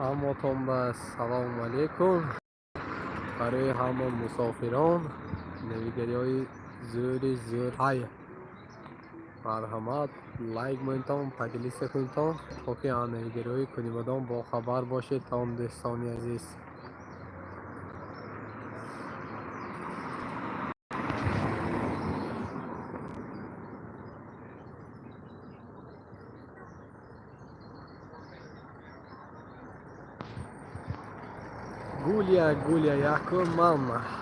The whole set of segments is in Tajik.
Ҳаматон ба салому алейкум. Барои ҳама мусофирон навигариҳои зӯри зӯр ҳай. Марҳамат, лайк монитон, поделиться кунитон, то ки аз навигариҳои Кунибодом бохабар бошед, дӯстони азиз. Гулия, Гулия, якум ман,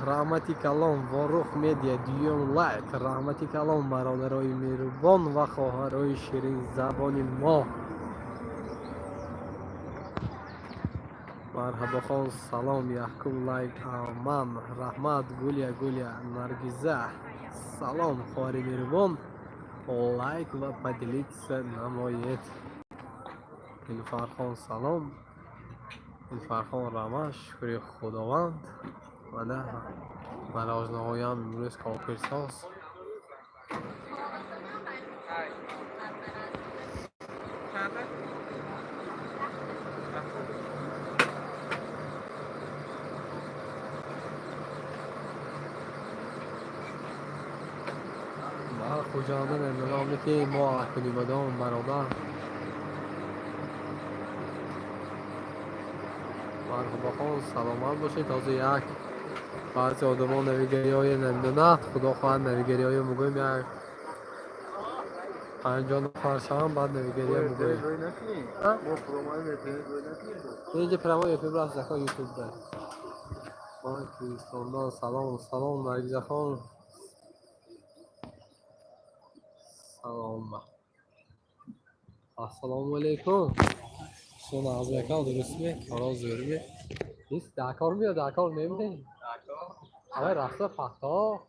раҳмати калон. Ворух Медиа, дуюм лайк, раҳмати калон, бародарои меҳрубон ва хоҳарои ширинзабони мо. Марҳабохон, салом, якум лайк ман, раҳмат. Гулия, Гулия, Наргиза, салом, хоҳари меҳрубон, лайк ва поделиться намоед. Дилфархон, салом. Дилфархон, раҳмат, шукри Худованд. Мана марожнаҳоям имрӯз кокирсоз. Чанда? Ман Хуҷанда намедонам, ки мо Кунибодом, бародар. Марҳабохон, саломат бошед. Ҳозир як баъзе одамо навигариҳое намедонад. Худо хоҳад, навигариҳое мегӯем, як 50 нафар шаванд, баъд навигария мегӯем. Инҷа прямой эфир рафт, зако, Ютубда. Ман Кӯҳистондан, салом, салом, Наргизахон. Салом. Ассалому алейкум. Шумо нағз дурустме? Коро зӯрме? Нест, дар кор меё, дар кор мебинем. Авай рафта пахто.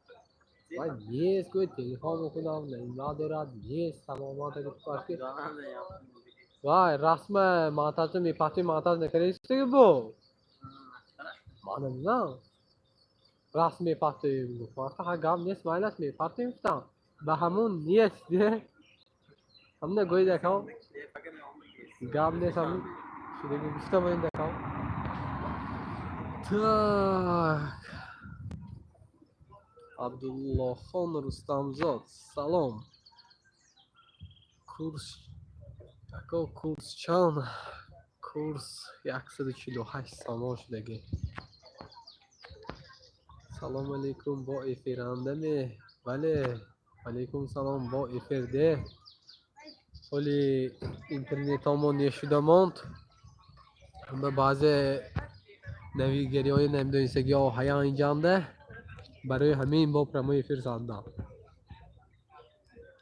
Вай нест, гӯй телефон мекунам, надорад, нест, саломат ки. Вай, расма монтажа мепартои, монтаж накардистиги бу. Ман намедонам. Расм мепартоем гуфт. Ман гуфтам, ҳа, гап нест, майлаш, мепартоем, гуфтам. Ба ҳамун нест, де. Ҳамна гӯй дакам. Гап нест, ҳамун шудаги гуфтам ин дакам. Так. Абдуллохон Рустамзод, салом. Курс ако, курс чанд? Курс 148 сомон шудагӣ. Салом алейкум, бо эфирандаме? Бале, алейкум салом, бо эфир де. Ҳоли интернетҳомо нешуда монд. Ба баъзе навигариҳои намедонистагиҳо ҳаян инҷанда. Барои ҳамин бо прямой эфир задам.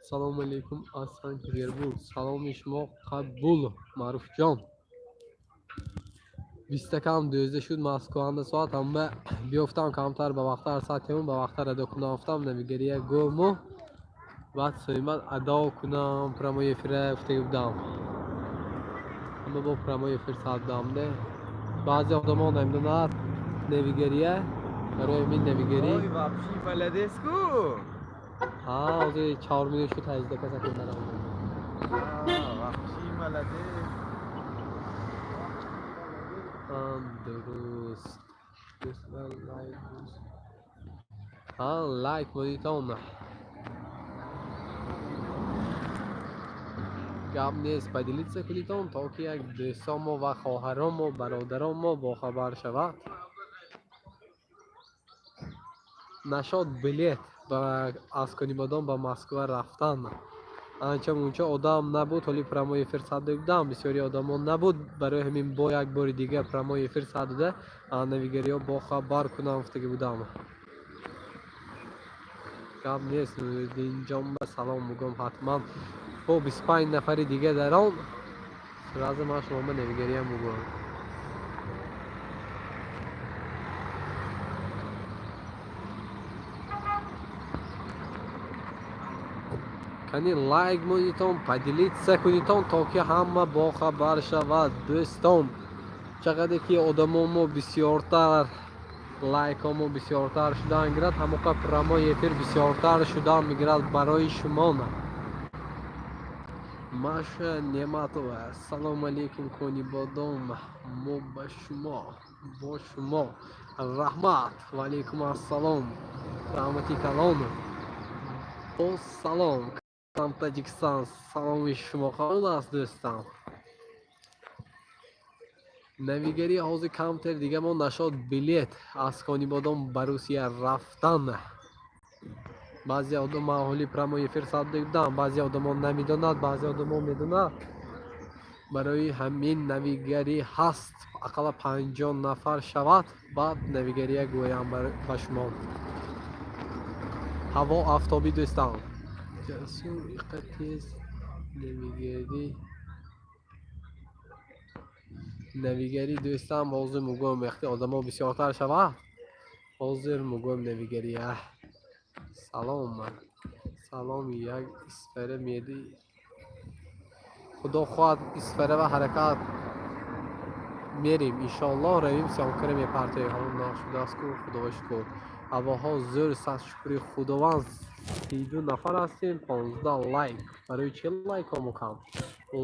Салому алейкум аз Санкт Петербург. Саломи шумо қабул, Маъруфҷон. Бистакам дӯзда шуд Москванда соат, ҳама биёфтам камтар ба вақттар саатему ба вақттар адо кунам, гуфтам, навигария гӯму баъд соимат адо кунам прямой эфира гуфтаги будам. Ҳама бо прямой эфир задам де. Баъзе одамо намедонад навигария, барои ҳамин навигарӣ. Ой, вообще молодец ку. Ҳа, ҳозир 4 минут шуд, 18 каса ки барам. Вообще молодец. Дуруст. Лайк. Ҳа, лайк монитон. Гап нест, поделиться кунитон, то ки як дӯстомо ва хоҳаронмо, бародаронмо бохабар шавад. Нашод билет ба аз Конибодом ба Москва рафтан. Анча мунча одам набуд, ҳоли прямой эфир садо будам, бисёри одамон набуд, барои ҳамин бо як бори дига прямой эфир садода навигариҳо бохабар кунам гуфтаги будам. Гап нест, Нуриддинҷон ба салом мегӯям ҳатман. Бо 25 нафари дига дар он сразу ман шумо ба навигариям мегӯям. Кани, лайк монитон, поделиться кунитон, то ки ҳама бохабар шавад, дӯстон. Чақаде ки одамомо бисёртар, лайкҳомо бисёртар шудан гирад, ҳамоқа прямой эфир бисёртар шудан мегирад барои шумо. Маша Неъматова, салому алейкум, Конибодом, мо ба шумо, бо шумо. Раҳмат, ва алейкум ассалом, раҳмати калон. Боз салом, кам Таҷикистон, саломи шумо қабул аст, дӯстам. Навигарӣ ҳозир камтар дига мо нашод билет аз Конибодом ба Русия рафтан. Баъзе одам, ман ҳоли прямой эфир сабт будам, баъзе одамо намедонад, баъзе одамо медонад. Барои ҳамин навигарӣ ҳаст, ақалла 50 нафар шавад, баъд навигария гӯям ба шумо. Ҳаво афтобӣ, дӯстам. Ҷасур, иқа тез навигарӣ. Навигарӣ, дӯстам, ҳозир мегӯям, вақте одамо бисёртар шавад, ҳозир мегӯям навигария. Салом, салом, як Исфара меди. Худо хоҳад, Исфара ва ҳаракат мерим, иншоаллоҳ, равим, съёмкара мепартоем. Ҳаво нашудааст ку, худоро шукр. Ҳавоҳо зӯр, сад шукри Худованд. 32 нафар ҳастем, 15 лайк. Барои чи лайкҳо кам?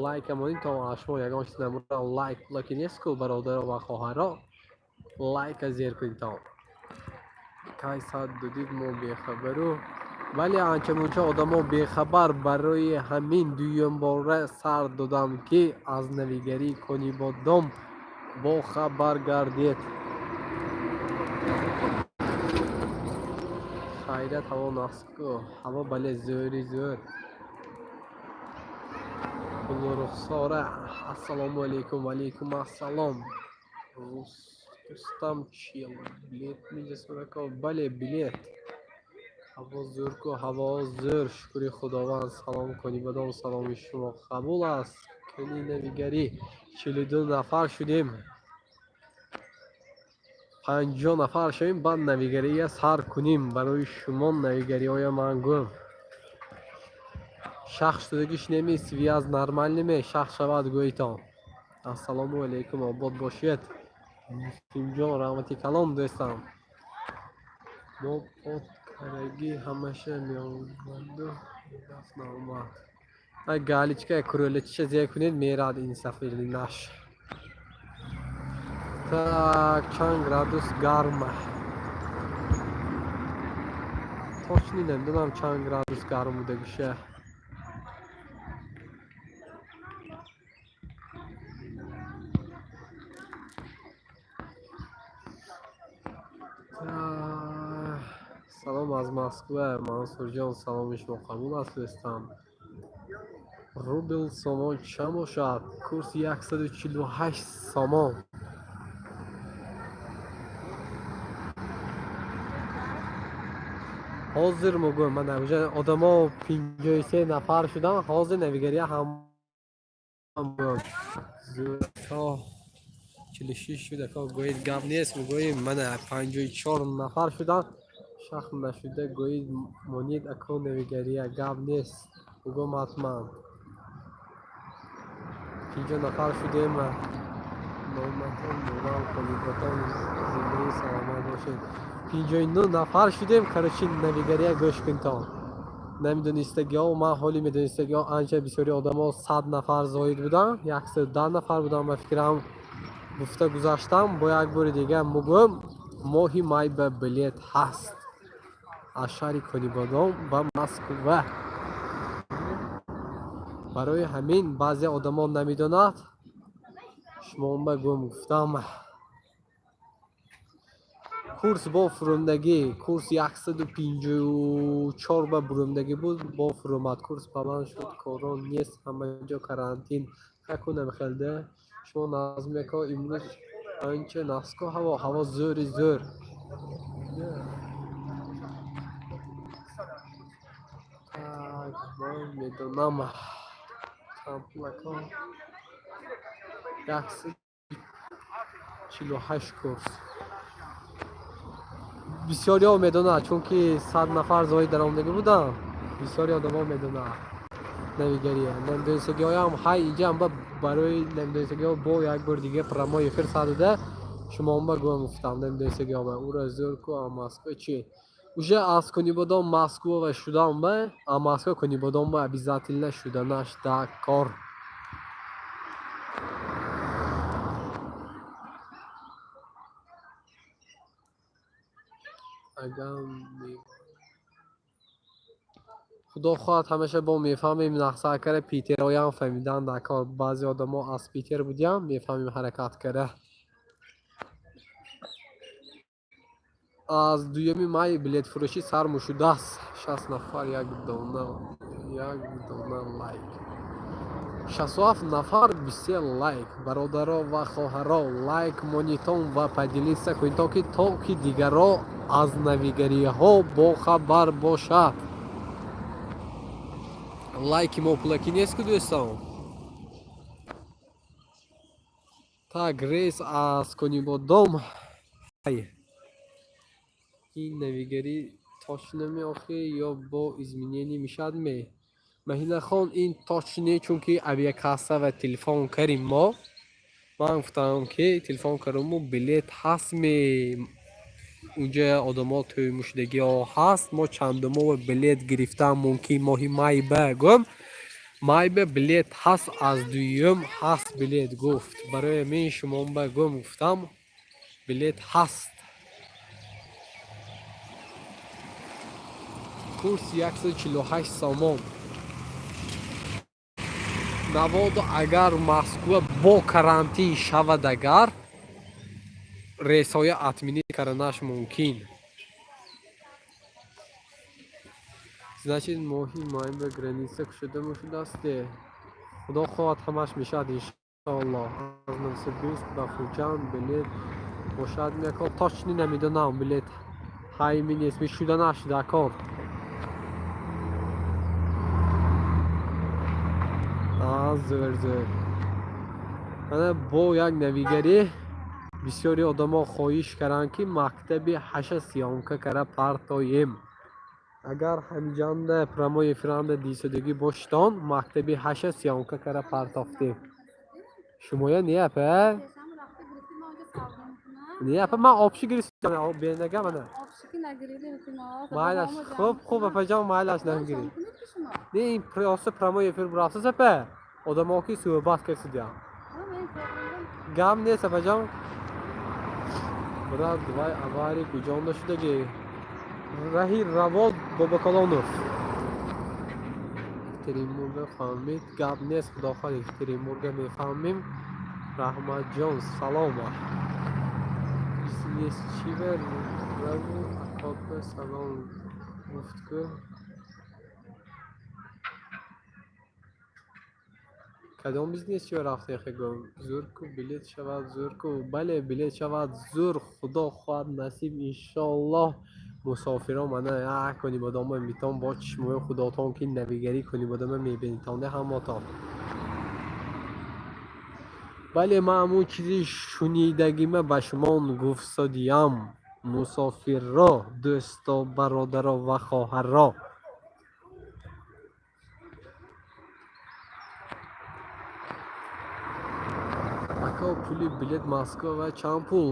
Лайка монед, то аз шумо ягон чиз намурам. Лайк пулаки нест ку, бародаро ва хоҳаро. Лайка зер кунед то. Кай сад додид, мо бехабару. Вале анча-мунча одамо бехабар, барои ҳамин дуюмбора сар додам, ки аз навигарии Конибодом бохабар гардед. Хайрият, ҳаво нағз ку? Ҳаво, бале, зӯри зӯр. Гулрухсора, ассалому алейкум, ва алейкум ассалом. Рустам чил, билет меҷасурако? Бале, билет. Ҳаво зӯр ку? Ҳаво зӯр, шукри Худованд. Салом, Конибодом, саломи шумо қабул аст. Кани навигарӣ? 42 нафар шудем. 50 нафар шавем, баъд навигария сар кунем. Барои шумо навигариҳоя ман гӯм. Шахс шудагиш неми, связь нормальный ме, шахс шавад, гӯйтон. Ассалому алейкум, обод бошед. Муслимҷон, раҳмати калон, дӯстам. Мо подкарагӣ ҳамаша меомаду дафт наомад. Ай галочка кролича зер кунед, мерад ин сафири наш. Так, чанд градус гарм? Точно намедонам, чанд градус гарм будагиша. Так, салом аз Москва, Мансурҷон, саломи шумо қабул аст, дӯстам. Рубл сомон чанд бошад? Курси 148 сомон. Ҳозир мегӯям, мана уже одамо 53 нафар шуданд, ҳозир навигария ҳам зӯрко 46 шуда, ко гӯед, гап нест, мегӯем, мана 54 нафар шуданд. Шах нашуда гӯед, монед ако навигария, гап нест, мегӯям ҳатман. 50 нафар шудем. Номатон мурам, Конибодом, зиндаи саломат бошед. 59 нафар шудем, короче, навигария гӯш кунтон. Намедонистагиҳо, ман ҳоли медонистагиҳо, анча бисёри одамо, 100 нафар зоид буданд, 110 нафар буданд, ба фикрам, гуфта гузаштам. Бо як бори дига мегӯям, моҳи май ба билет ҳаст аз шаҳри Конибодом ба Москва. Барои ҳамин баъзе одамо намедонад, шумо гӯм гуфтам. Курс бо фурӯмдагӣ, курс 154 ба бурумдагӣ буд, бо фурӯмад. Курс баланд шуд, корон нест, ҳама ҷо карантин. Какунам хелде. Шумо назмеко, имрӯз анча нағзко ҳаво, ҳаво зӯри зӯр. Так, ман медонам. Чанд пулако? 148 курс. Бисёриҳо медонад, чунки 100 нафар зоид даромадагӣ буданд, бисёри одамо медонад навигария. Намедонистагиҳоям ҳай инҷаам ба барои намедонистагиҳо бо як бори дига прямой эфир сар дода, шумоам ба гӯям гуфтам намедонистагиҳо. Ура зӯр ку, а Москва чи? Уже аз Конибодом Москва ва шудам ба, а Москва Конибодом ба обязательно шуданаш дар кор. Агар худо хоҳад, ҳамеша бо мефаҳмем нақса кара, питероям фаҳмидан дар кор. Баъзе одамо аз Питер будиам, мефаҳмем ҳаракат кара. Аз 2 май билетфурӯшӣ сар мушудааст. 60 нафар, як дона, як дона лайк. 67 нафар, 23 лайк. Бародаро ва хоҳаро, лайк монитон ва поделиться кунед, то ки дигарро аз навигариҳо бохабар бошад. Лайки мо пулакӣ нест ку, дӯстон. Так, рейс аз Конибодом. Ин навигарӣ точно меохӣ ё бо изменение мешавад ме? Маҳинахон, ин точно, чунки авиакасса ва телефон кардем мо. Ман гуфтам, ки телефон кардаму билет ҳаст ме, унҷа одамо тӯймушудагиҳо ҳаст, мо чандумо билет гирифтан мумкин моҳи май ба, гӯм. Май ба билет ҳаст, аз дуюм ҳаст билет, гуфт. Барои ҳамин шумо ба гӯм гуфтам, билет ҳаст. Курс 148 сомон. Наводу агар Москва бо карантин шавад, агар рейсҳои отменить карданаш мумкин. Значит, моҳи май ба граница кушода мешудааст. Худо хоҳад, ҳамаш мешавад, иншоаллоҳ. Аз Новосибирск ба Хуҷанд билет бошад меко? Точно намедонам, билет ҳайми нест, мешуданаш дар кор. Зӯр, зӯр. Ана бо як навигарӣ. Бисёри одамо хоҳиш карданд, ки мактаби ҳаша съёмка кара партоем. Агар ҳамиҷанда прямой эфиранда дисодагӣ боштон, мактаби ҳаша съёмка кара партофтем. Шумоя не, апа? Не, апа, ман обши гирифтам бенага мана. Майлаш, хуб, хуб, апаҷон, майлаш, намегирӣ. Не, ин просто прямой эфир бурафтас, апа. Одамо ки суҳбат кардидиам. Гап нест, апаҷон. Брат, вай авария куҷо нашудагӣ? Раҳи Равод Бобокалонов. Екатеринбурга фаҳмид, гап нест, худо хоҳад, Екатеринбурга мефаҳмем. Раҳматҷон, салом. Бизнесчива раву акока салом гуфт ку. Кадом бизнесчива рафте хегӯм? Зӯр ку, билет шавад, зӯр ку. Бале, билет шавад, зӯр, худо хоҳад, насиб, иншоаллоҳ. Мусофирон мана як Конибодома митон бо чишмои худотон, ки навигарӣ Конибодома мебинитонде ҳамотон. Бале, ман ҳамун чизи шунидагима ба шумо гуфтсодиям. Мусофирро, дӯсто, бародаро ва хоҳарро. Ако, пули билет Москва ва чанд пул?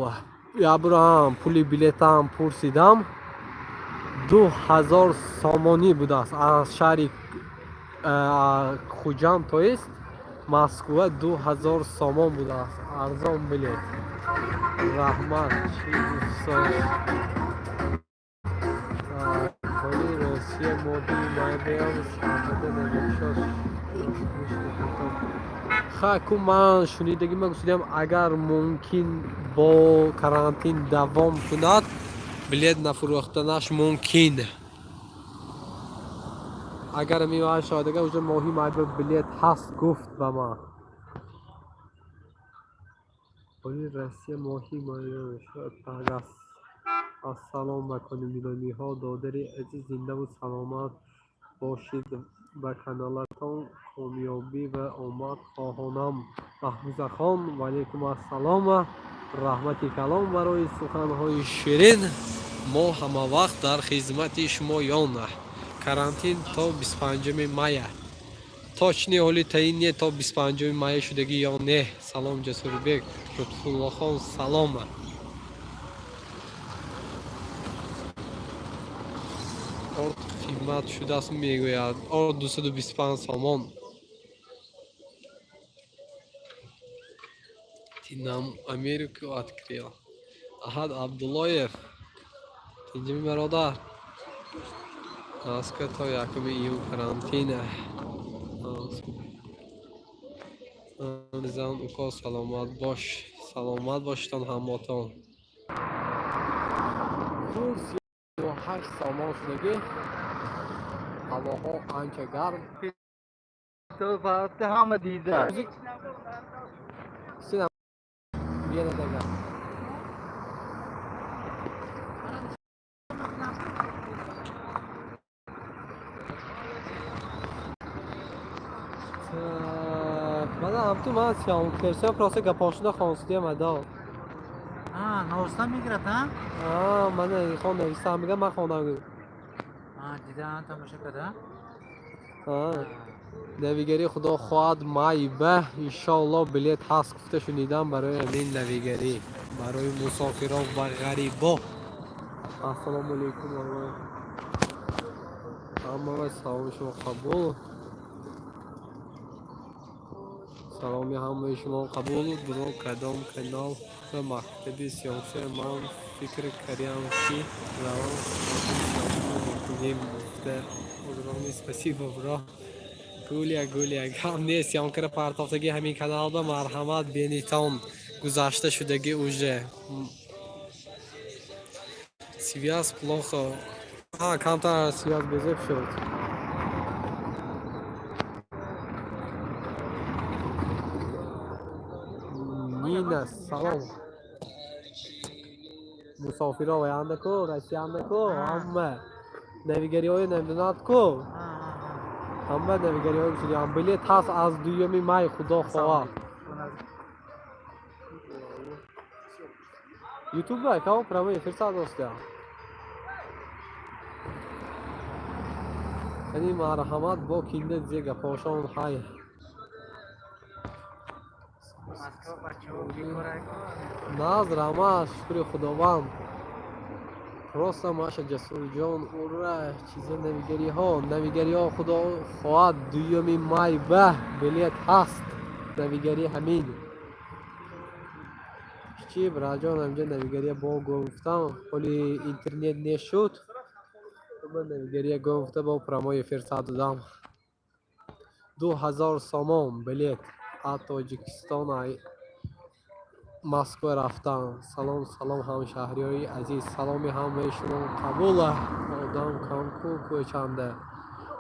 Ябраҳам, пули билетам пурсидам. 2000 сомонӣ будааст. Аз шаҳри Хуҷанд, то есть Москва, 2000 сомон будааст. Арзон билет. Раҳмат, чӣ гуфтсоз? Ҳоли Россия моҳи май биём, сарҳада намекушод. Ха, ку ман шунидагима гуфтидам, агар мумкин бо карантин давом кунад, билет нафурӯхтанаш мумкин. Агар меояд шояд, агар уже моҳи май билет ҳаст, гуфт ба ман. Ҳоли Россия моҳи май шояд. Ассалом ба конибодомиҳо, додари азиз, зиндаву саломат бошед, ба каналатон комёбӣ ва омад хоҳонам. Маҳфузахон, ваалайкум ассалом, раҳмати калом барои суханҳои ширин. Мо ҳамавақт дар хизмати шумоён. Карантин то 25 мая. Точный ҳоли таъин не, то 25 мая шудагӣ ё не. Салом, Ҷасурбек Лутфуллохон, салом. Орд қимат шудааст, мегӯяд. Орд 225 сомон. Ты нам Америку открыл. Аҳад Абдуллоев. Тинҷими, бародар. Москва то 1 июн карантина. Зан уко, саломат бош. Саломат бошитон ҳамотон. Курс 8 сомон шудагӣ. Ҳавоҳо анча гарм. Ҳама дида. Сина берадага. Мана ҳамту ман сиёмкерсиям, просто гапошуда хонсидиям адо. А, новостан мегирад, а? А, мана хон нависам, мегам, ман хонам. А, дидан, тамошо карда? А. Навигарӣ, худо хоҳад, майба, иншоалло, билет ҳаст гуфта шунидам барои ҳамин навигарӣ, барои мусофирон ва ғарибо. Ассалому алайкум, ҳамава саломи шумо қабул. Саломи ҳамаи шумо қабул. Бро, кадом канал ва мактаби сиёсия? Ман фикр кардам, ки равон мекунем гуфта. Огромный спасибо, бро. Гулия, Гулия, гап нест, съёмкара партофтаги ҳамин каналба, марҳамат, бенитон, гузашта шудаги уже. Связь плохо. А, камтар связь безеб шуд. Нина, салом. Мусофиро ваяндаку, Россияндаку, ҳама навигариҳои намедонад ку. Ҳама навигариҳои шудиам. Билет ҳаст аз 2 май, худо хоҳад. Ютуб аккаунт прямой эфир садостя. Яъни марҳамат, бо кинда зе гапошон ҳай. Москва бачаҳо бекора. Наз рамаз, шукри Худованд. Просто Маша Ҷасурҷон, ура, чиза навигариҳо, навигариҳо, худо хоҳад, 2 май ба билет ҳаст. Навигарӣ ҳамин. Чи браҷон, ҳамҷа навигария бо гуфтам, ҳоли интернет нешуд. Ман навигария гуфта бо прямой эфир сад додам. 2000 сомон билет аз Тоҷикистон ай Москва рафтан. Салом, салом, ҳамшаҳриҳои азиз, саломи ҳамаи шумо қабул. Одам кам ку кӯчанда.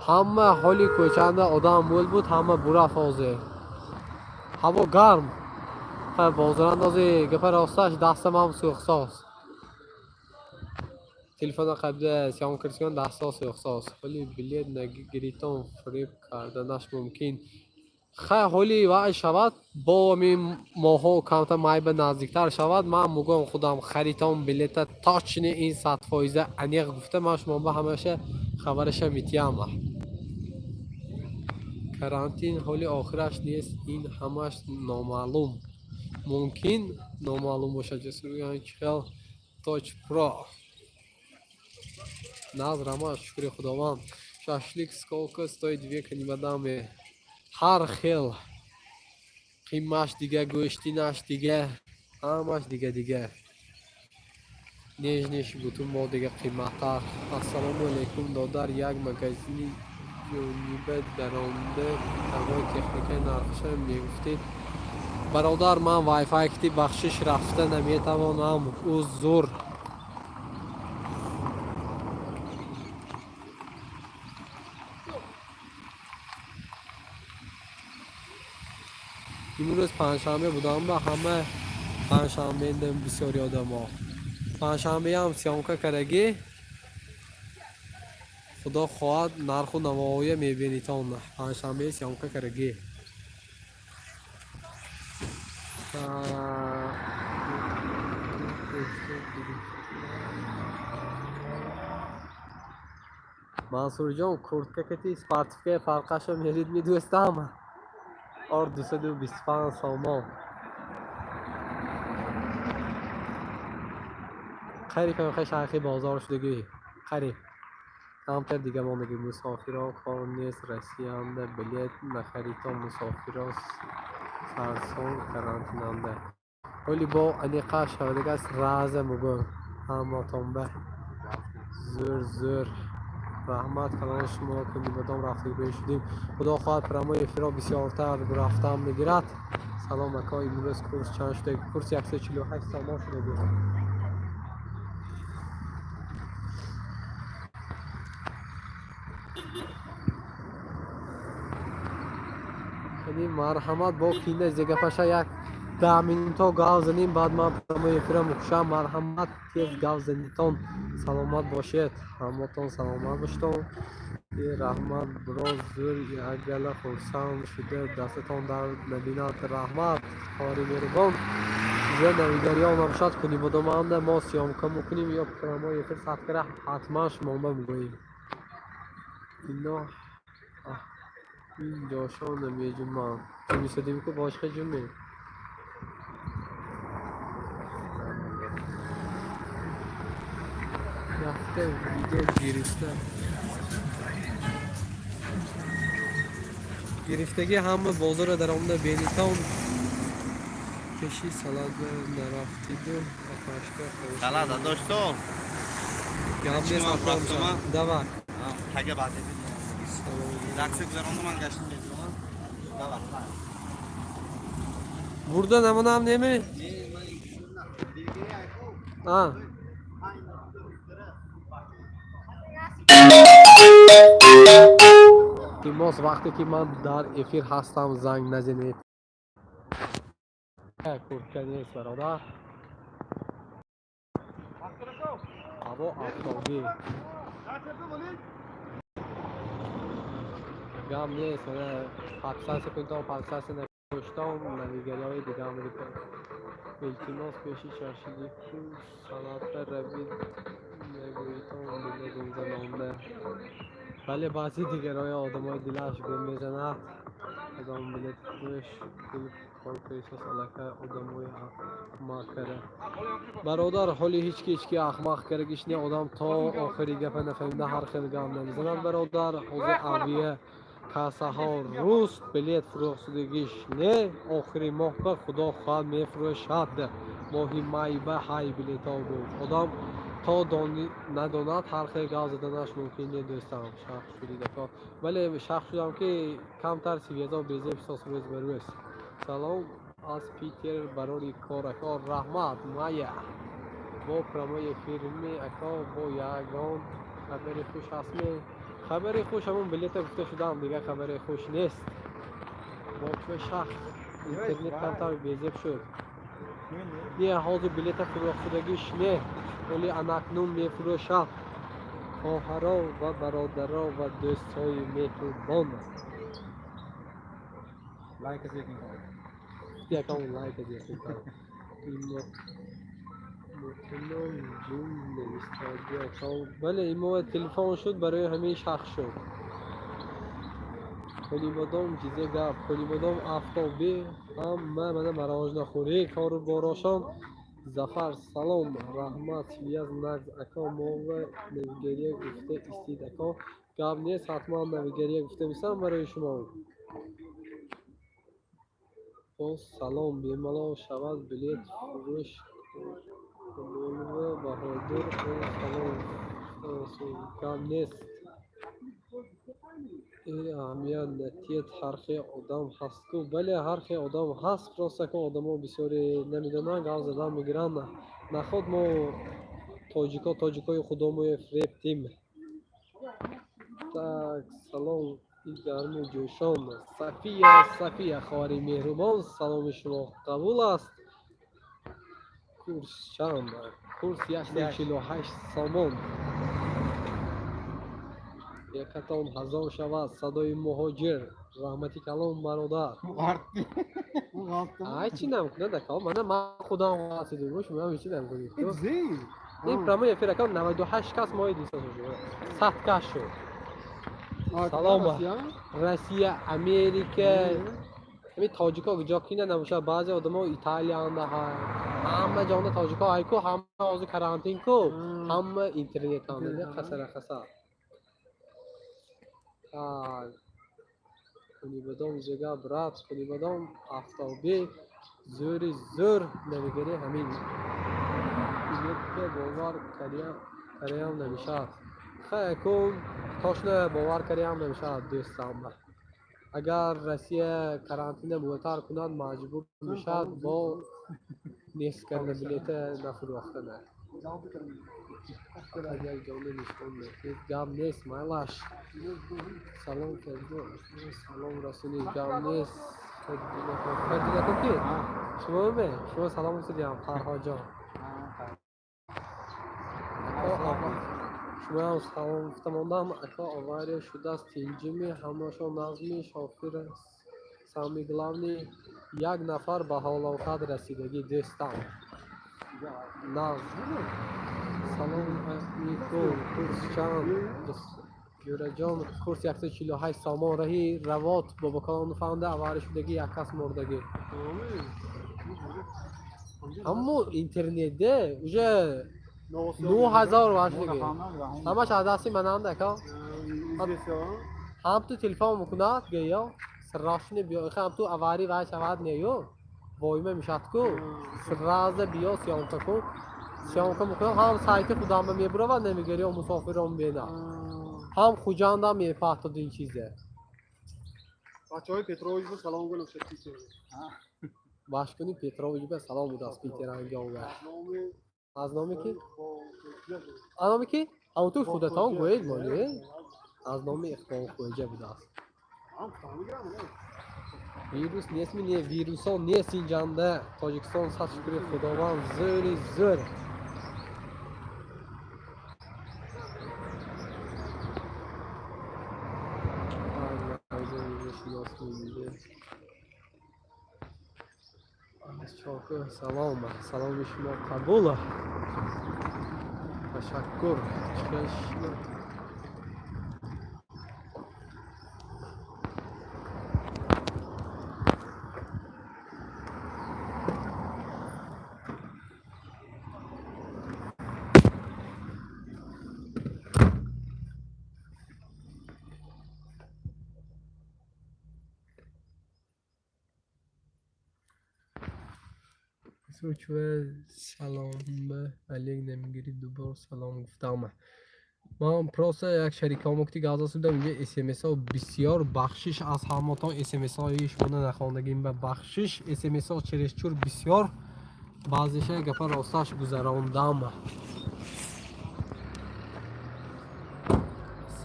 Ҳама ҳоли кӯчанда одам мӯл буд, ҳама бурафт ҳозир. Ҳаво гарм. Ха, бозорандози гапа росташ, дастам ҳам сӯхсоз. Телефона қабда съём кирсиён, дастҳо сӯхсоз. Ҳоли билет нагиритон, фиреб карданаш мумкин. Хай, ҳоли вай шавад, бо ҳамин моҳҳо камтар майба наздиктар шавад, ман мугӯям худам харитон билета точно ин 100 фоиза аниқ гуфта, ман шумо ба ҳамаша хабараша метиҳам. Карантин ҳоли охираш нест, ин ҳамаш номаълум. Мумкин номаълум бошад. Ҷасурган чихел точ про. Наз рамаш, шукри Худованд. Шашлик сколько стоит, века нимадаме. Ҳар хел. Қимаш дига, гӯштинаш дига, ҳамаш дига дига. Нежниш бутун мо дига қиматтар. Ассалому алайкум, додар, як магазини ҷониба даромада бытовой техникаи нархша мегуфтед. Бародар, ман вайфай кити, бахшиш, рафта наметавонам. Узр. Имрӯз панҷшанбе будам, ба ҳама панҷшанбе бисёри одамо. Панҷшанбеам съёмка кардагӣ. Худо хоҳад, нарху навоя мебинитон. Панҷшанбе съёмка кардагӣ. Мансурҷон, куртка кати спортивкаи фарқашо мерид медӯстам. Ор 225 сомон. Қариб ҳамихе шарқи бозор шудагӣ. Қариб. Камтар дига мондаги. Мусофиро кор нест, Россиянда билет нахарито, мусофиро сарсон карантинанда. Ҳоли бо аниқа шавадагааст, раза мугӯ ҳаматонба. Зӯр, зӯр, раҳмат калони шумо, ки нибадом рафтагӣ шудем. Худо хоҳад, прямой эфиро бисёртар рафтан мегирад. Салом, ака, имрӯз курс чанд шуда? Курс 148 сомон шуда. Яъне марҳамат, бо кинда зегапаша як 10 минуто гав занем, баъд ман прямой эфира мукушам. Марҳамат, тез гав занитон. Саломат бошед, ҳаматон саломат бошедон. Раҳмат, бироз, зӯр, якгала хурсанд шуда, дастатон дард набинад. Раҳмат, хоҳари меҳрубон. Зе навигариҳо набошад, кунибодоманда мо съёмка мекунем ё прямой эфир садкара ҳатман шумоба мегӯем. Ино ин ҷошо намеҷумам, ҷумисадим ку бошқа ҷумем. Якта видео гирифта гирифтагӣ, ҳама бозора даромада бенитон. Пеши салат нарафтиду апашка. Салат дошто. Гап нест. Давай. Тага баъд. Рақси гузарондум, ман гаштим мебиромам. Давай. Бурда намонам неми? А. Илтимос, вақте ки ман дар эфир ҳастам, занг назанед. Куртка нест, бародар. Ҳаво афтобӣ. Гап нест, мана подписаться кунитон, подписаться накуштон, навигариҳои дига Амрико. Илтимос, пеши шашлику салата равид нагӯитон, дила гумзанонда. Бале, баъзи дигарои одамои дилаш гум мезанад. Одам билет фурӯш пул кор кардисост, аллакай одамои ахмақ кара. Бародар, ҳоли ҳеҷ ки ҳеҷ ки ахмақ карагиш не, одам то охири гапа нафаҳмида ҳар хел гап намезанад, бародар. Ҳозир авиа кассаҳо руст, билет фурӯхтудагиш не, охири моҳ ба худо хоҳад мефурӯшад. Моҳи май ба ҳай билетҳо буд. Одам то надонад, ҳар хел гап заданаш мумкин не, дӯстам. Шахс шудид, ака? Бале, шахс шудам, ки камтар связо безеб сос рӯз ба рӯз. Салом аз Питер, барори кор, ака. Раҳмат, Майя. Бо прямой эфирми, ака? Бо ягон хабари хуш ҳастме? Хабари хуш ҳамон билета гуфта шудам, дигар хабари хуш нест. Бо чӯ шахс интернет камтар безеб шуд. Не, ҳозир билета фурӯхтшудагиш не, ҳоли анакнун мефурӯшад. Хоҳаро ва бародаро ва дӯстҳои меҳрубон. Лайк зекин. Якам лайк зекин. Муқимон ҷум навистаги, ака. Бале, имо телефон шуд, барои ҳамин шахс шуд. Конибодом чизе гап, Конибодом афтобӣ, ҳама мана марожнахӯрӣ, кору борошон. Зафар, салом, раҳмат, связь нағз, ака, мова навигария гуфта истид, ака. Гап нест, ҳатман навигария гуфта мисам барои шумо. Боз салом, бемалол шавад билет фурӯш. Комолова Баҳодур, салом, гап нест. Аҳамият натиҳед, ҳар хел одам ҳаст-ку. Бале, ҳар хел одам ҳаст, просто ку одамо бисёре намедонанд, гап задан мегиранд. Наход мо тоҷико тоҷикои худомое фиребтим. Так, салом и гарму ҷӯшон. Сафия, Сафия, хоҳари меҳрубон, саломи шумо қабул аст. Курс чанд? Курс 148 сомон. Якатон ҳазор шавад, садои муҳоҷир. Раҳмати калон, бародар. Ай, чӣ намкунад, ака? Мана ман худам ғалатидим, шумо чӣ намкунед? Ин прямой эфир, ака, 98 кас мои дисос шуд. 100 кас шуд. Салом. Россия, Америка. Ҳамин тоҷико куҷо кина набошад, баъзе одамо Италиянда ҳай. Ҳама ҷонда тоҷико ҳай ку, ҳама ҳозир карантин ку, ҳама интернетанда қасара қаса. Так, Кунибадом ҷага брат, Кунибадом афтобӣ зӯри зӯр навигарӣ ҳамин. Билетка бовар кариям намешавад. Хай кун точно бовар кариям намешавад дӯстам. Агар Россия карантина муаттар кунад, маҷбур мешавад бо нест кардани билета нафурӯхтана. Фақат як ҷони нишон медиҳед. Гап нест, майлаш. Салом Фаридун. Салом расонид. Гап нест. Фардинако ки? Шумо ме? Шумо салом расонидам, Фарҳодҷон. Шумоам салом гуфта мондам. Ака авария шудааст, тинҷими, ҳамашон назми, шофир самый главный, як нафар ба ҳалокат расидагӣ дӯстам. Наз. Салом алейкум. Курс чанд? Ҷураҷон, курс 148 сомон. Раҳи равот бобокалон фаҳмда авария шудагӣ, як кас мурдагӣ. Аммо интернетде уже 9000 вашдагӣ. Ҳамаш аз дасти мананд ака. Ҳам ту телефон мекунад, гӯё срочно биё, ҳам ту авария вай шавад неё. Воима мешавад ку. Сразу биё съёмка кун. Съёмка мекунам, ҳам сайти худам мебуравад, намегари мусофирон бена. Ҳам Хуҷандам мепартод ин чизе. Бачаҳои Петрович ба салом гӯям шакли. Башкуни Петрович ба салом будааст Питерангиёнга. Аз номи ки? Аз номи ки? Ҳамон ту худатон гӯед моне. Аз номи Иқбол Хоҷа будааст. Вирус нест ми не, вирусон нест инҷанда. Тоҷикистон сад шукри Худованд зӯри зӯр. Салом, саломи шумо қабул. Ташаккур. Чӣ салом ба Олег намегирӣ, дубор салом гуфтам. Ман просто як шарикамо ки газа судам, инҷа смсҳо бисёр, бахшиш аз ҳаматон смсҳои шумо нахондагим ба бахшиш, смсҳо чересчур бисёр, баъзеша гапа росташ гузарондам.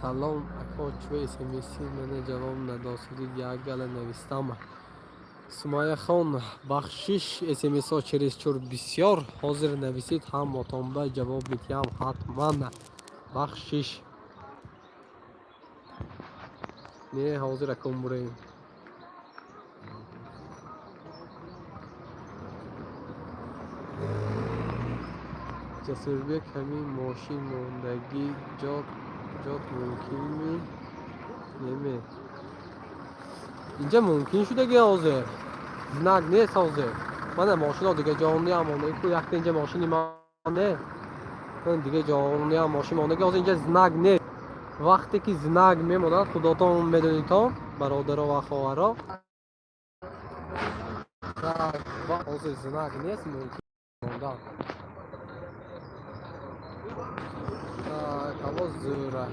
Салом ако, чӯ смси мана ҷавоб надосудид, як гала навистам. Сумайяхон, бахшиш, смсҳо чересчур бисёр, ҳозир нависед, ҳамотонба ҷавоб медиҳам ҳатман. Бахшиш. Не, ҳозир акон бурем. Ҷасурбек, ҳамин мошин мондагӣ ҷот мумкинми? Неме. Инҷа мумкин шудаги ҳозир. Знак нест ҳозир. Мана мошино дига ҷонниам мондаги ку, якта инҷа мошини ман не. Дига ҷонниам мошин мондаги, ҳозир инҷа знак нест. Вақте ки знак мемонад, худотон медонитон, бародаро ва хоҳаро. Так, ҳозир знак нест, мумкин мондан. Так, ҳаво зӯра.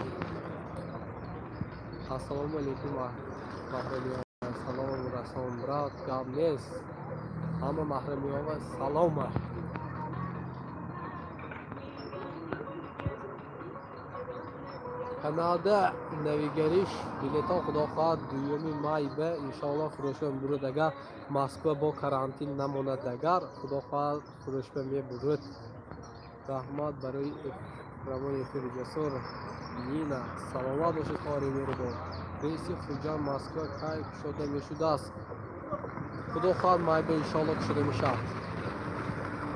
Ассалому алейкум маҳрамиён. Салом расон брат, гап нест. Ҳама маҳрамиёнва салом. Канада навигариш билетон худо хоҳад 2 май ба иншоаллоҳ фурӯшба мебурад. Агар Москва бо карантин намонад, агар худо хоҳад фурӯшба мебурад. Раҳмат барои равони эфири Ҷасур. Нина, саломат бошед хоҳари меҳрубон. Рейси Хуҷанд Москва кай кушода мешудааст? Худо хоҳад май ба иншоаллоҳ кушода мешавад.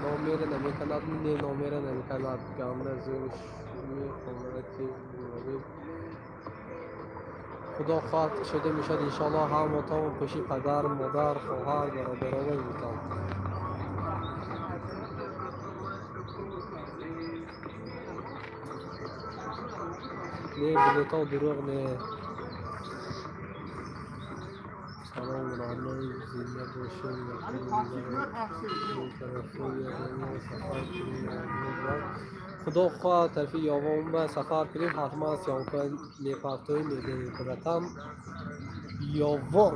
Номера намеканад, не номера намеканад. Ганда зӯри шуми хонарати мураббӣ. Худо хоҳад кушода мешавад иншоаллоҳ. Ҳамотон пеши падар, модар, хоҳар, бародарон метон. Не, билетҳо дурӯғ не. Салом, родной, зинда бошед. Сафар кунем. Худо хоҳад, тарафи Ёвон ба сафар кунем, ҳатман съёмка мепартоем, медонем, братан. Ёвон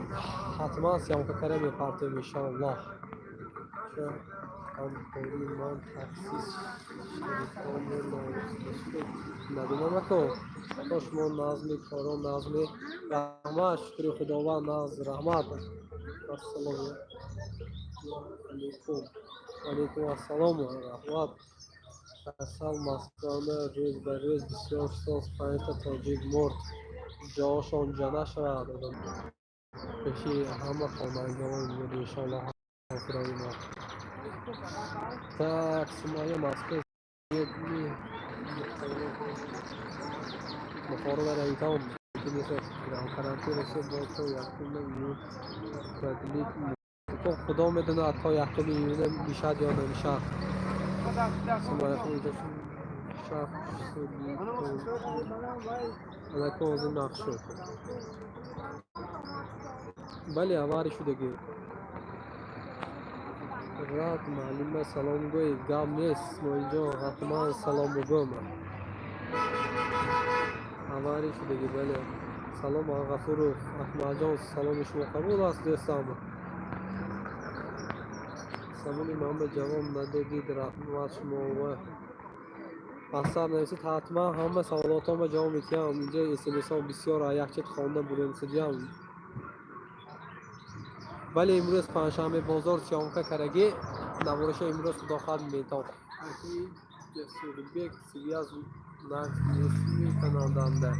ҳатман съёмка кара мепартоем, иншоаллоҳ. Ҳамкори ман таксист шарикони шуд. Надонам, ако то шумо назми коро назми. Раҳмат, шукри Худованд, наз, раҳмат. Ассалому алайкум. Алайкум ассалом, раҳмат. Асал Москвада рӯз ба рӯз бисёр соз, панҷта тоҷик мурд. Ҷошон ҷана шавад. Пеши ҳама хонандагон, иншоаллоҳ, ҳамсирои мо. Так, Сумайя, Москва Бухоро равитон. Карантин Русия бо то 1 июн продлить. Худо медонад, то 1 июна мешавад ё намешавад. Сумайя, алака ҳозир нақш шуд. Бале, авари шудагӣ. Рад муаллима салом гӯед. Гап нест, Исмоилҷон, ҳатман салом мегӯям. Авари шудагӣ, бале. Салом, Ғафуров Аҳмадҷон, саломи шумо қабул аст, дӯстам. Саволи ман ба ҷавоб надодид, раҳмат шумо. Пасар нависед, ҳатман ҳама саволотонро ҷавоб медиҳам. Инҷа смсҳо бисёр, якчанд хонда бурем. Бале, имрӯз панҷшанбе бозор съёмка карагӣ, навораша имрӯз, худо хоҳад, метоб. Ҷасурбек, связь нақс нест мекунанданда.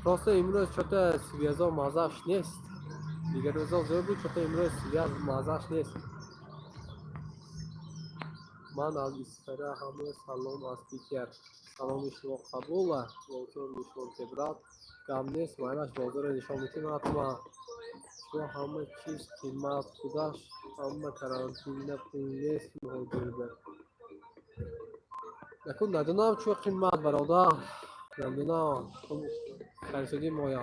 Просто имрӯз чё-то связо маззаш нест. Дигар рӯзо зӯр буд, чё-то имрӯз связь маззаш нест. Ман аз Исфара, ҳама салом аз Питер. Саломи шумо қабул. Бозор нишон те, брат. Гап нест, майлаш, бозорро нишон медиҳем ҳатман. Шумо ҳама чиз қимат, худаш ҳама карантинда пул нест муҳоҷирда. Накун, надонам чӯ қимат, бародар. Надонам. Харисодӣ моя.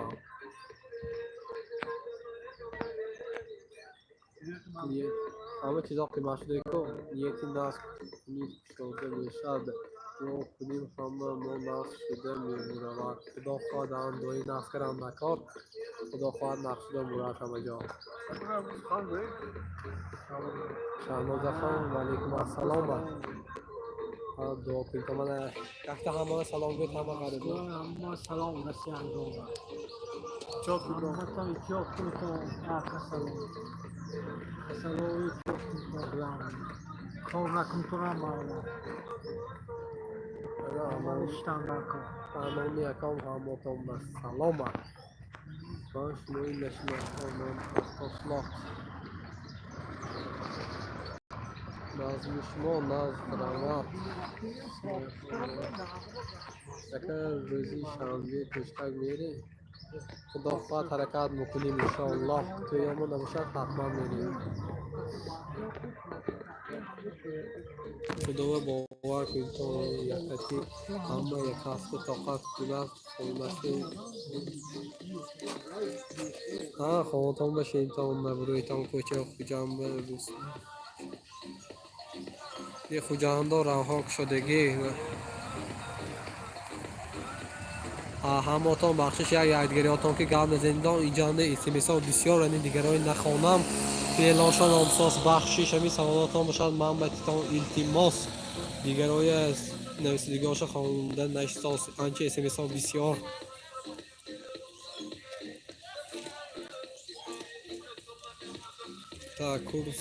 Ҳама чизо қимат шуда ку. Нияти насб кунӣ кушода мешавад. Дуо кунем, ҳама мо насб шуда мебуравад. Худо хоҳад, андои насб карам накор. Худо хоҳад, нақш шуда бурад ҳама ҷо. Шаҳнозахон, ваалайкум ассалом. Дуо кунед. Мана якта ҳамаро салом гӯед, ҳама ғарибо. Ҳама салом расиандон. Ҳаматон эҳтиёт кунедон, касалон. Касалои эҳтиёт кунедон. Кор накунтонам майла. Иштан дар кор. Амони акам, ҳамотон ба салома. Ман шумои нашинохтам, ман аз Тошлоқ. Назми шумо назд равад. Ака, рӯзи шанбе пештак мерем? Худо хоҳад, ҳаракат мекунем, иншоаллоҳ. Тӯёмо набошад, ҳатман мерем. Худова бовар кунед, то якати ҳама як ҳафта тоқат кунад, хонашин. Ҳа, хонатон бошед, набуроитон кӯча Хуҷанд. Хуҷандо роҳҳо кушодагӣ. Ҳамотон бахшиш, як якдигариётон ки гап назанидон. Иҷанда смсҳо бисёр, ани дигарои нахонам. Феълошон омсос, бахшиш, ҳамин саволотон бошад, ман ба титон илтимос. Дигарои нависидагиҳоша хонда нашитос, анча смсҳо бисёр. Так, курс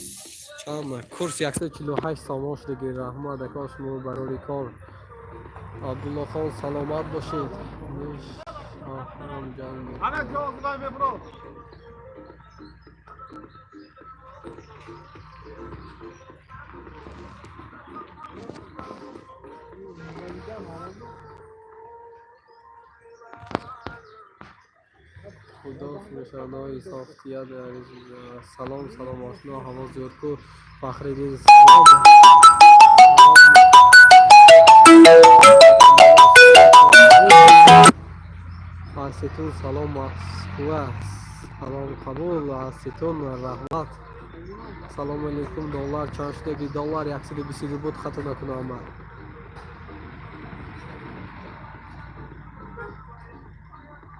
чанд? Курс 148 сомон шудаги. Раҳмат, ака, шумо барори кор. Абдуллохон, саломат бошед. Шоҳам ҷон. Ана ҷоғзидай меброд. Худо фурӯшандаҳои ҳисоб. Салом, салом, ошно, ҳаво зӯр ку. Фахриддин, салом. Фарситун, салом, Москва. Салом қабул аз ситон, раҳмат. Салому алейкум, доллар чанд шудаги? Доллар 122 буд, хато накунам ман.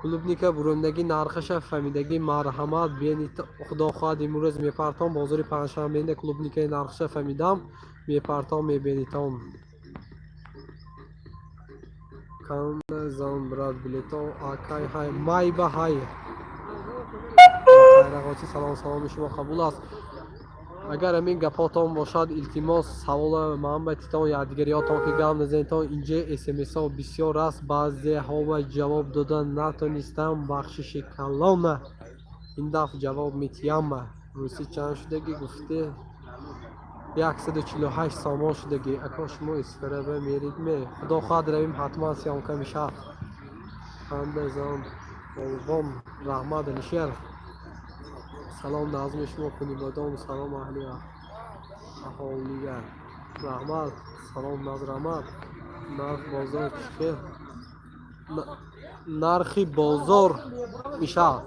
Клубника бурондаги нархаша фаҳмидаги, марҳамат бенит. Худо хоҳад, имрӯз мепартом бозори панҷшанбеда. Клубникаи нархаша фаҳмидам, мепартом, мебинитон. Канда зан, брат, билето акай ҳай майба ҳай Хайрағочи, салом, саломи шумо қабул аст. Агар ҳамин гапотон бошад, илтимос, савола ман ба титон, якдигариётон ки гап назанитон. Инҷа смсҳо бисёр аст, баъзеҳова ҷавоб дода натонистам, бахшиши калона. Ин дафъ ҷавоб метиҳам. Русӣ чанд шудагӣ гуфте? 148 сомон шудагӣ. Ако, шумо Исфараба меридме? Худо хоҳад, равим, ҳатман съёмка мешавад. Ханда зан полвон, раҳмат. Алишер, салом, назми шумо кунибодом, салом аҳли аҳолига, раҳмат. Салом, назраҳмат. Нарх бозор чӣ хел? Нархи бозор мешавад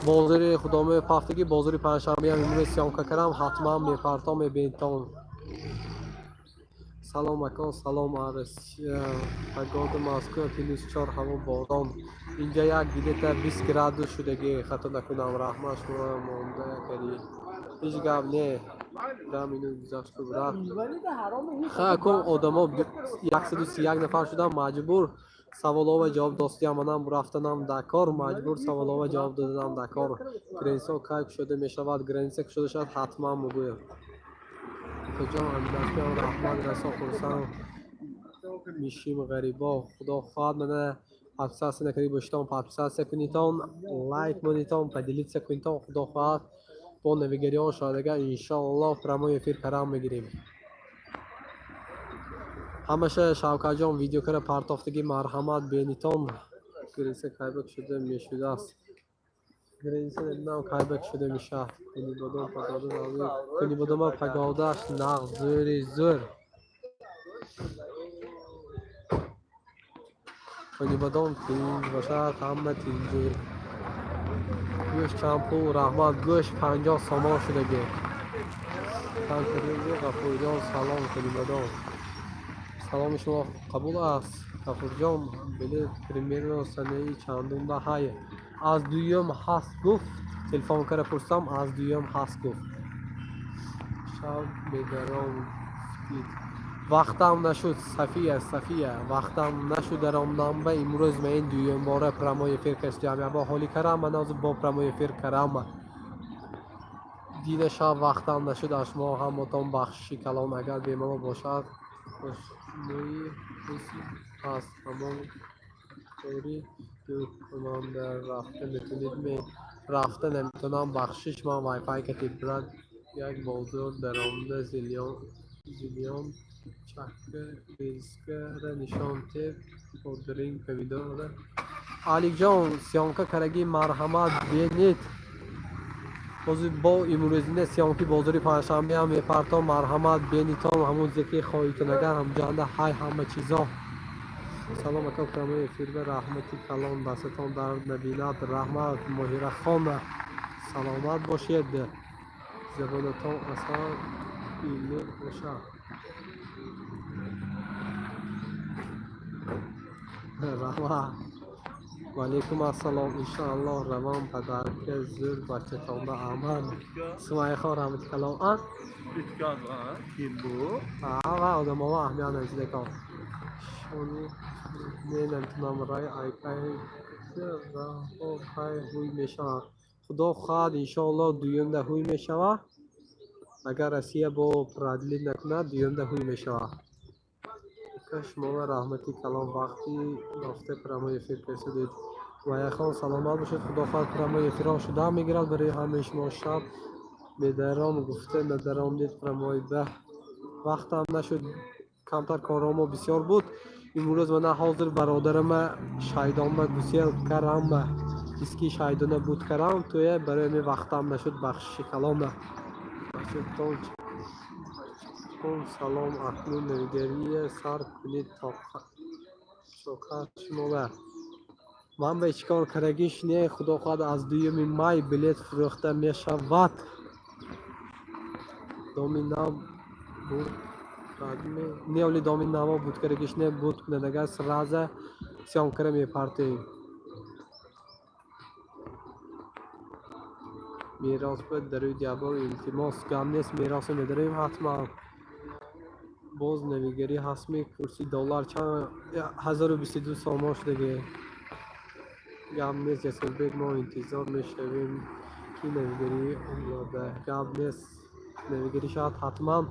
бозори худомои пафтагӣ, бозори панҷшанбеам имрӯз съёмка кардам, ҳатман мепартом, мебинитон. Салом, ако, салом. Погода Москва +4, ҳаво борон. Инҷа як где-то 20 градус шудагӣ, хато накунам. Раҳмат, шумо монда кардӣ. Ҳеҷ гап не, 10 минут гузашту рафт. Ха, одамо 131 нафар шудам, маҷбур саволова ҷавоб достиям. Манам рафтанам дар кор, маҷбур саволова ҷавоб доданам дар кор. Граница кай кушода мешавад? Граница кушода шавад, ҳатман мегӯям. Куҷо амдашкиам, раҳмат, расо хурсанд мишим ғарибо. Худо хоҳад, мана подписаться накарди бошитон, подписаться кунитон, лайк монитон, поделиться кунитон. Худо хоҳад, бо навигариҳо шояд, иншоаллоҳ, прямой эфир карам мегирем. Ҳамаша Шавкатҷон видео кара партофтагӣ, марҳамат бенитон. Граница кайба кушода мешудааст? Граница намедонам кайба кушода мешавад. Кунибодом пагода, Кунибодома пагодаш нағз, зӯри зӯр. Кунибодом тинҷ бошад, ҳама тинҷу. Гӯшт чанд пул? Раҳмат. Гӯшт 50 сомон шудагӣ. Ғафурҷон, салом, Кунибодом. Саломи шумо қабул аст, Ғафурҷон. Билет примерно санаи чандумба ҳай? Аз дуюм ҳаст гуфт, телефон кара пурсам, аз дуюм ҳаст гуфт. Шаб бедаром гуфтид, вақтам нашуд. Сафия, Сафия, вақтам нашуд, даромдам ба. Имрӯз ма ин дуюмбора прямой эфир кашидам, ябо ҳоли карам, ман ҳозир бо прямой эфир карам. Дина шаб вақтам нашуд, аз шумо ҳамотон бахшиши калон. Агар бемалол бошад, хушнӯи ҳаст, ҳамон кори дуркунанда рафта метавонед ме? Рафта наметавонам, бахшиш, ман вайфай кати. Брат, як бозор даромада зелён чакка редискара нишон теб, бодринг, помидора. Аликҷон, съёмка карагӣ, марҳамат бенит. Ҳозир бо имрӯзина съёмки бозори панҷшанбеам мепартом, марҳамат бенитон. Ҳамон зе ки хоҳитон, агар ҳамҷанда ҳай ҳама чизо. Салом, ака, прямой эфирба раҳмати калон, дастатон дард набинад. Раҳмат, Моҳирахон, саломат бошед, забонатон асал илм бошад. Раҳмат. Ваалейкум ассалом. Иншоаллоҳ, равон падарка зӯр, бачатонба аман. Сумайхон, раҳмати калон а. Kim bu? Ва одамова аҳамият нависидакон. Шони не наметунам рай айкай раҳо кай ҳуй мешавад? Худо хоҳад, иншоаллоҳ, дуюмда ҳуй мешавад. Агар Россия бо продлить накунад, дуюмда ҳуй мешавад. Шуморо раҳмати калон, вақти ёфта прямой эфир кардед. Ваяхон, саломат бошед. Худо хоҳад, прямой эфирҳо шуда мегирад барои ҳамаи шумо. Шаб бедаром гуфта надаромдед прямой ба, вақтам нашуд, камтар корҳомо бисёр буд. Имрӯз мана ҳозир бародарама шайдонба гусел карама, диски шайдона буд карам туя, барои ҳамин вақтам нашуд, бахшиши калона. Бачатон салом. Акнун навигария сар кунед, чокар шумова. Ман ба ҳеҷ кор карагиш не, худо хоҳад аз 2 май билет фурӯхта мешавад. Доми нав буд не, оли доми наво буд карагиш не, буд кунадага сразу съёмкара мепартем. Мерос ба дарӯи диабор илтимос, гап нест, меросо медароем ҳатман. Боз навигарӣ ҳастми, курси доллар чанд? 1022 сомон шудаги. Гап нест, Ҷасурбек, мо интизор мешавем ки навигарӣ омада. Гап нест, навигарӣ шавад ҳатман.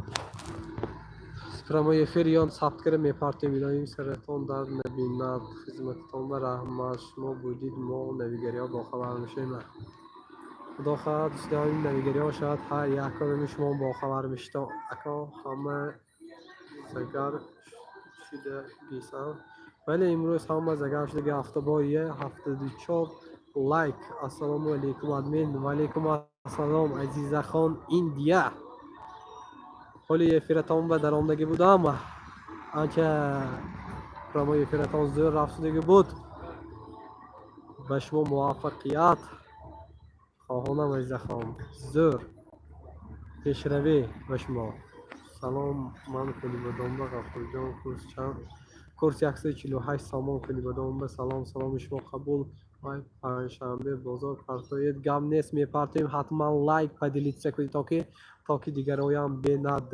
Прямой эфир ён сабт кара мепартем. Илоҳим саратон дард набинад. Хизмататон ба раҳмат. Шумо будид, мо навигариҳо бохабар мешавем. Худо хоҳад ин навигариҳо шавад, ҳар як одами шумо бохабар мешавед. Ако ҳама загар шуда гисан. Вале имрӯз ҳама загар шудаги. Автобоие 74 лайк. Ассалому алайкум, админ. Ва алайкум ассалом, Азизахон, Индия. Ҳоли эфиратон ба даромадагӣ будам. Анча прямой эфиратон зӯр рафт шудагӣ буд. Ба шумо муваффақият хоҳонам, Азизахон. Зӯр пешравӣ ба шумо. Салом, ман Кунибодомба Ғафурҷон. Курс чанд? Курс 148 сомон. Кунибодомба салом, саломи шумо қабул. Вай панҷшанбе бозор партоед. Гап нест, мепартоем ҳатман. Лайк, поделиться кунед, то ки дигароям бенад.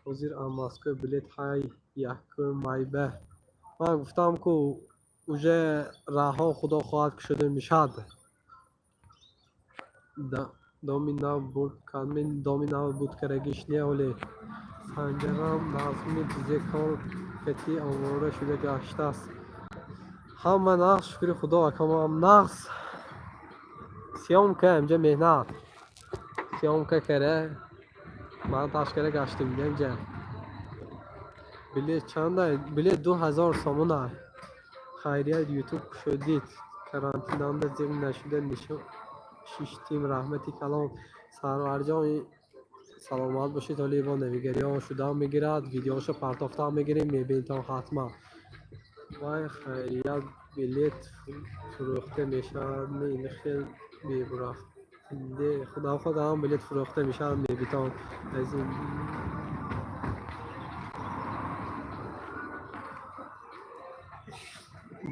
Ҳозир аз Москва билет ҳай 1 майба. Ман гуфтам ку уже раҳо худо хоҳад кушода мешавад. Доми нав буд кадми доми нав буд карагиш не оле. Санҷарам назми чизе кор кати овора шуда гаштааст. Ҳама нағз, шукри худо, акамам нағз. Съёмка инҷа меҳнат. Съёмка кара ман ташкара гаштем инҷа. Билет чанда? Билет 2000 сомона. Хайрият ютуб кушодид. Карантинанда зиқ нашуда нишон шиштим. Раҳмати калон. Сарварҷон, саломат бошед. Ҳоли бо навигариҳо шудаам мегирад, видеошо партофтаам мегирем, мебинедтон ҳатман. Вай хайрият билет фурӯхта мешавад, ин хел мебурафтде. Худо хоҳад билет фурӯхта мешавад, мебитон. Аз ин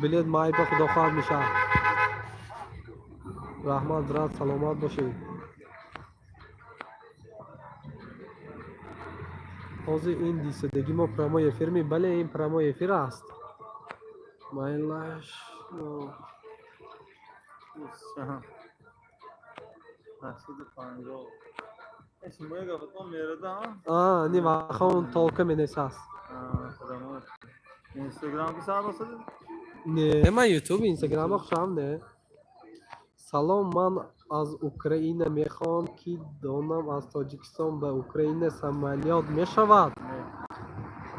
билет майба худо хоҳад мешавад. Раҳмат, брат, саломат бошед. Ҳозир ин дисадагӣ мо прямой эфир ми? Бале, ин прямой эфир аст. Майлаш. Курс чанд? 850. Шумои гапатон мерада? А, ни вахон толка менесаст. Инстаграм ки сар басадед? Не, ман Ютуб, Инстаграма хушам не. Салом, ман аз Украина мехоҳам ки донам аз Тоҷикистон ба Украина самолёт мешавад?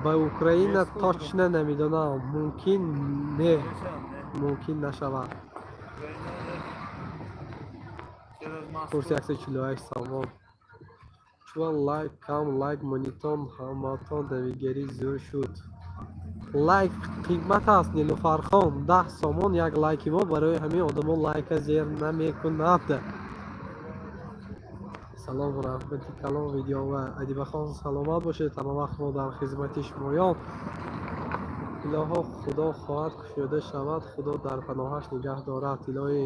Ба Украина точно намедонам. Мумкин не. Мумкин нашавад. Курс 148 сомон. Чува лайк кам лайк монитон ҳаматон навигарӣ зӯр шуд. Лайк қимат аст, Нилуфархон. 10 сомон як лайки мо, барои ҳамин одамо лайка зер намекунад. Салом, раҳмати калон видеова. Адибахон, саломат бошед, ҳама вақт мо дар хизмати шумоён. Илоҳо худо хоҳад кушода шавад, худо дар паноҳаш нигаҳ дорад. Илоҳӣ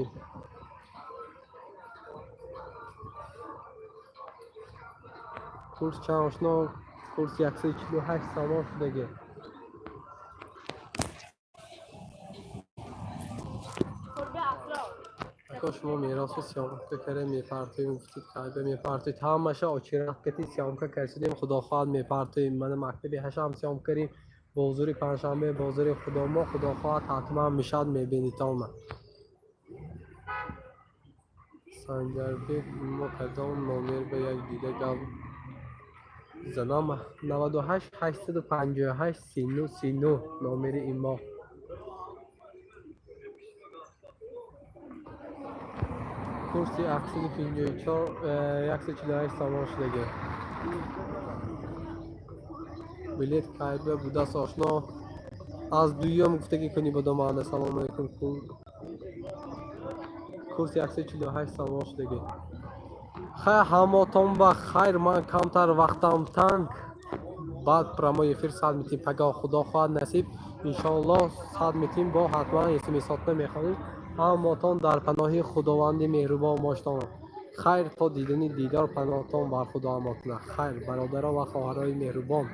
курс чанд ошно? Курс 148 сомон шудагӣ. Ако шумо меросу съёмка кара мепартоем гуфтид, кайба мепартоед? Ҳамаша очират кати съёмка кардем, худо хоҳад мепартоем. Мана мактаби ҳашам съёмка карем, бозори панҷшанбе, бозори худомо, худо хоҳад ҳатман мешавад, мебинитонма. Санҷарбек, мо кадом номер ба як дида гап занам? 98 858 39 39 номери имо. Курси 154 148 сомон шудагӣ. Билет кайба будааст ошно? Аз дуюм гуфтагӣ кунӣ бодоманда. Салому алайкум. Курс 148 сомон шудагӣ. Хайр, ҳамотон ба хайр, ман камтар вақтам танг. Баъд прямой эфир сад метим пагоҳ, худо хоҳад, насиб, иншоаллоҳ, сад метим бо ҳатман смсотна мехонем. Ҳамотон дар паноҳи Худованди меҳрубон боштон. Хайр, то дидани дидор, паноҳтон бар Худо, амотна. Хайр, бародарон ва хоҳарои меҳрубон.